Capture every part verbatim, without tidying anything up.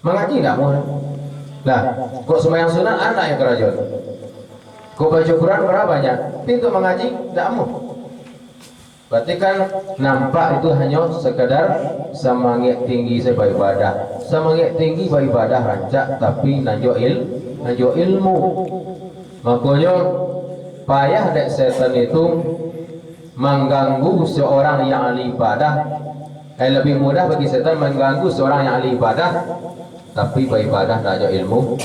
Mangaji ndak amuah. Nah, kok sumbayang sunat anak yang karajo. Kok baco Quran bara banyak, tapi untuak mangaji ndak amuah. Berarti kan nampak itu hanyo sekadar samangek tinggi sajo baibadah. Samangek tinggi baibadah rancak, tapi nan jo il-, nan jo ilmu. Makonyo, payah dek setan itu mangganggu seorang yang ahli ibadah. Eh, lebih mudah bagi setan mangganggu seorang yang ahli ibadah, tapi baibadah ndak jo ilmu.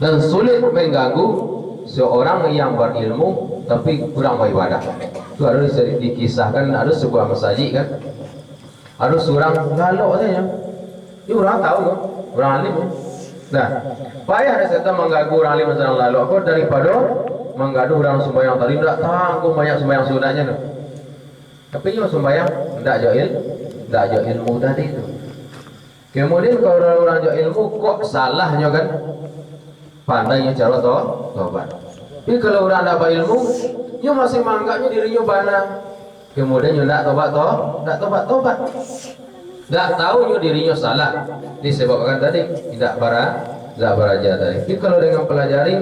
Dan sulit mangganggu seorang yang berilmu, tapi kurang baibadah. Itu harus di-, dikisahkan, harus sebuah masajid kan. Harus urang lalok sajo. Ini urang tahu tu, urang alim tu. Nah, payah dek setan mangganggu urang alim nan sadang lalok ko daripado mangganggu urang sumbayang tadi, ndak tangguang banyak sumbayang sunatnyo tu. Tapi nyo sumbayang ndak jo il-, ndak jo ilmu tadi tu. Kemudian, kalau urang-urang jo ilmu, kok salahnyo kan? Pandai nyo caro to-, tobat. Tapi kalau urang ndak bailmu, nyo masih manganggapnyo dirinyo bana. Kemudian nyo ndak tobat to-, ndak tobat-tobat. Ndak tahu nyo dirinyo salah, disebabkan tadi indak bara-, indak baraja tadi. Tapi kalau dengan pelajari,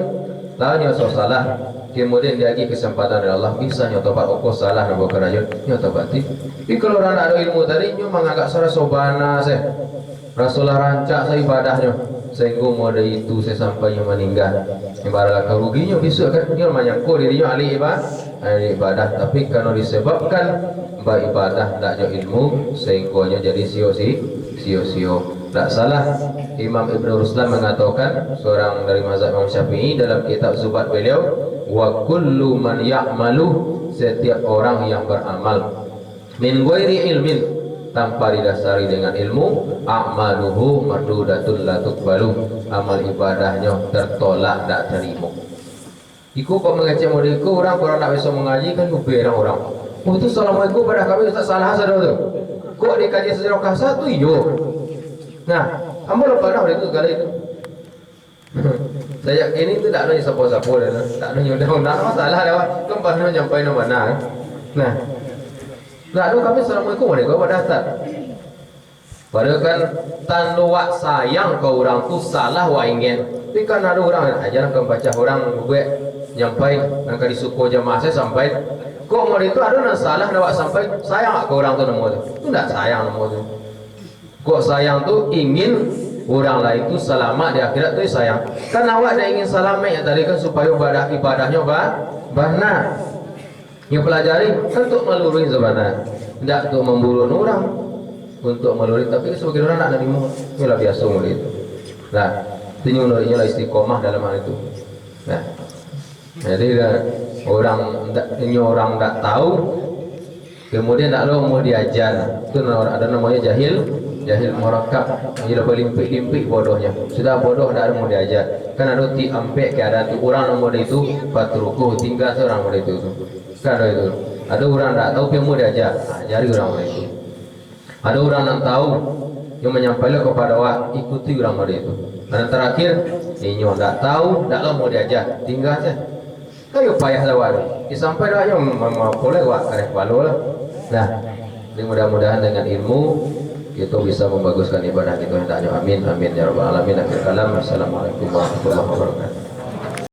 tahu nyo so salah, kemudian diagiah kesempatan dari Allah, bisa nyo tobat, oh, ko salah nyo bakarajo, nyo tobati. Tapi kalau urang ndak ado ilmu tadi, nyo manganggap saraso bana se. Rasolah rancak sa ibadahnyo, sainggo mode itu se sampai nyo maningga. Ibarat lah karuginyo bisuak kan, nyo manyangko dirinyo ahli iba-, ahli ibadah, tapi karano disebabkan baibadah ndak jo ilmu, sainggo nyo jadi sio-si-, sio-sio. Ndak salah, Imam Ibnu Ruslan mangatokan, surang dari mazhab Imam Syafi'i, dalam kitab Zuhad beliau, "Wa kullu man ya'malu," setiap orang yang beramal, "min ghairi ilmin," tanpa didasari dengan ilmu, "a'maluhu mardudatun la tuqbalu," amal ibadahnyo tertolak, dak tarimo. Iko kok mangecek model iko, urang, urang ndak biaso mangaji kan, ubek urang-urang. "Oh, tu assalamualaikum, ibadah kami Ustaz salah sado tu. Kok dikaji sacaro kasar tu iyo." Nah, ambo lah pernah itu sagalo itu. Sajak kini tu tak ado sapo-sapo dah, nah. Tak ado nyo undang-undang, masalah dah, Wak. Kan pernah nyampai nang bana, kan? Nah. Tak ado kami assalamualaikum, waalaikumsalam, Pak Ustaz. Padahal kan tando wak sayang ka urang tu salah wak ingin. Tapi kan ado urang, aja lah kan pacah urang buek nyampai, nan ka disuko jamaah se sampai. Kok model itu ado nan salah dah wak sampai, sayang ka urang tu namo tu. Tu ndak sayang namo tu. Kok sayang tu ingin urang lain tu salamat di akhirat tu sayang. Kan awak dak ingin salamaik yang tadi kan supayo ibadah, ibadahnyo ba-, bana. Nyo pelajari kan untuak maluruih sabana. Ndak untuak mamburuak urang. Untuak maluruih, tapi sabagian urang ndak narimo. Itulah biaso model itu. Nah, itu nyo menurutnyo lah istiqomah dalam hal itu. Nah. Jadi, dah, urang ndak, inyo urang ndak tahu, kemudian ndak ado mau diaja. Tu na-, ado namonyo jahil, jahil murakab. Jahil balimpik-limpik bodohnyo. Sudah bodoh ndak ado mau diaja. Kan ado ti ampek keadaan tu, urang nan model itu, patrukuh, tingga se urang model itu tu. Kan ado itu. Ado urang ndak tahu, pi mau diaja. Ha, ajari urang model itu. Ado urang nan tahu, inyo manyampaikan kapado awak, ikuti urang model itu. Nan terakhir, inyo ndak tahu, ndak lah mau diaja, tingga se. Kayo payah lah awak tu. Disampai awak nyo ma-, ma-, apo lai awak kareh kapalo lah. Nah, jadi mudah-mudahan dengan ilmu, kito bisa mambaguskan ibadah kito hendaknyo. Amin, amin, ya rabbal alamin. Akhir kalam, assalamualaikum warahmatullahi wabarakatuh.